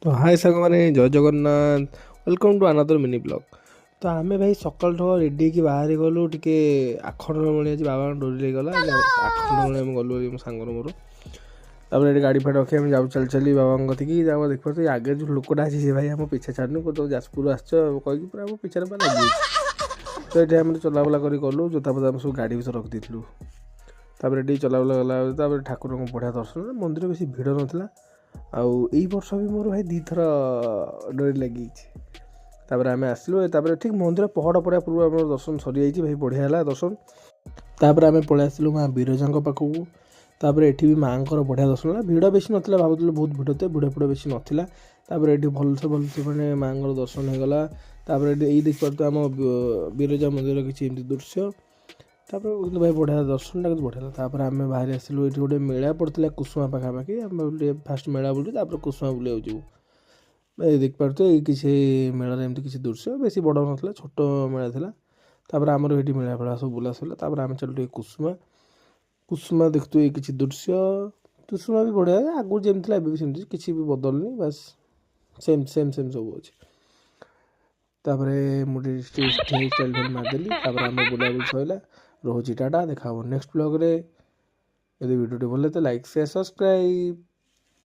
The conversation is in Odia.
ତ ହାଏ ସାଙ୍ଗମାନେ, ଜୟ Jagannath. Welcome to another mini vlog. ତ ଆମେ ଭାଇ ସକାଳଠୁ ରେଡ଼ି ହେଇକି ବାହାରି ଗଲୁ ଟିକେ ଆଖଣ୍ଡଳମଣି। ଆଜି ବାବାଙ୍କ ଡୋରି ଲାଗିଗଲା, ଆଜି ଆଖଣ୍ଡଳମଣି ଆମେ ଗଲୁ ମୋ ସାଙ୍ଗର ମୋର। ତାପରେ ଏଠି ଗାଡ଼ି ଫାଡ଼ି ରଖି ଆମେ ଯାଉ ଚାଲି ଚାଲି ବାବାଙ୍କ କତିକି। ଯାଉ ଦେଖିପାରୁଛୁ, ଆଗରେ ଯେଉଁ ଲୋକଟା ଅଛି, ସେ ଭାଇ ଆମ ପିଛା ଛାଡ଼ୁନି। କହୁଛି ଯାଜପୁର ଆସିଛ କହିକି ପୁରା ଆମ ପିଛାରେ ପୁରା ଲାଗିଯାଇଛି। ତ ଏଠି ଆମେ ଚଲାବୁଲା କରି ଗଲୁ। ଜୋତା ଫୋତା ଆମେ ସବୁ ଗାଡ଼ି ଭିତରେ ରଖିଦେଇଥିଲୁ। ତାପରେ ଏଠି ଚଲାବୁଲା ଗଲା। ତାପରେ ଠାକୁରଙ୍କ ବଢ଼ିଆ ଦର୍ଶନ। ମନ୍ଦିର ବେଶୀ ଭିଡ଼ ନଥିଲା। ଆଉ ଏଇ ବର୍ଷ ବି ମୋର ଭାଇ ଦୁଇଥର ଡୋରି ଲାଗିଯାଇଛି। ତାପରେ ଆମେ ଆସିଲୁ। ତାପରେ ଠିକ୍ ମନ୍ଦିର ପହଡ଼ ପଡ଼ିବା ପୂର୍ବରୁ ଆମର ଦର୍ଶନ ସରିଯାଇଛି। ଭାଇ, ବଢ଼ିଆ ହେଲା ଦର୍ଶନ। ତାପରେ ଆମେ ପଳେଇ ଆସିଲୁ ମା ବିରଜାଙ୍କ ପାଖକୁ। ତାପରେ ଏଠି ବି ମାଆଙ୍କର ବଢ଼ିଆ ଦର୍ଶନ ହେଲା। ଭିଡ଼ ବେଶୀ ନଥିଲା। ଭାବୁଥିଲୁ ବହୁତ ଭିଡ଼ ଥିବ, ଭିଡ଼ ଫିଡ଼ ବେଶୀ ନଥିଲା। ତାପରେ ଏଠି ଭଲସେ ଭଲସେ ମାନେ ମାଆଙ୍କର ଦର୍ଶନ ହେଇଗଲା। ତାପରେ ଏଠି ଏଇ ଦେଖିପାରୁଥିବେ ଆମ ବିରଜା ମନ୍ଦିର କିଛି ଏମିତି ଦୃଶ୍ୟ। ତାପରେ କିନ୍ତୁ ଭାଇ, ବଢ଼ିଆ ଦର୍ଶନଟା କିନ୍ତୁ ବଢ଼ିଆ ହେଲା। ତାପରେ ଆମେ ବାହାରି ଆସିଲୁ। ଏଠି ଗୋଟେ ମେଳା ପଡ଼ିଥିଲା କୁସୁମା ପାଖାପାଖି। ଆମେ ଟିକେ ଫାଷ୍ଟ ମେଳା ବୁଲିବୁ, ତାପରେ କୁସୁମା ବୁଲିବାକୁ ଯିବୁ। ଏଇ ଦେଖିପାରୁଥିବେ, ଏଇ କିଛି ମେଳାରେ ଏମିତି କିଛି ଦୃଶ୍ୟ। ବେଶୀ ବଡ଼ ନଥିଲା, ଛୋଟ ମେଳା ଥିଲା। ତାପରେ ଆମର ଏଠି ମେଳା ଫେଳା ସବୁ ବୁଲା ସରିଲା। ତାପରେ ଆମେ ଚାଲୁ ଟିକେ କୁସୁମା। କୁସୁମା ଦେଖୁଥିବେ ଏଇ କିଛି ଦୃଶ୍ୟ। କୁସୁମା ବି ବଢ଼ିଆ। ଆଗରୁ ଯେମିତି ଥିଲା, ଏବେ ବି ସେମିତି, କିଛି ବି ବଦଳିନି। ବାସ୍ ସେମ୍ ସେମ୍ ସେମ୍ ସବୁ ଅଛି। ତାପରେ ମୁଁ ଟିକେ ଷ୍ଟାଇଲ୍ ଫାଇଲ୍ ମାରିଦେଲି। ତାପରେ ଆମ ବୁଲାବୁଲି ସରିଲା। ରହୁଛି, ଟାଟା। ଦେଖା ହେବ ନେକ୍ସଟ ବ୍ଲଗ୍ରେ। ଯଦି ଭିଡ଼ିଓଟି ଭଲ ଲାଗେ ତ ଲାଇକ୍, ସେୟାର, ସବସ୍କ୍ରାଇବ୍।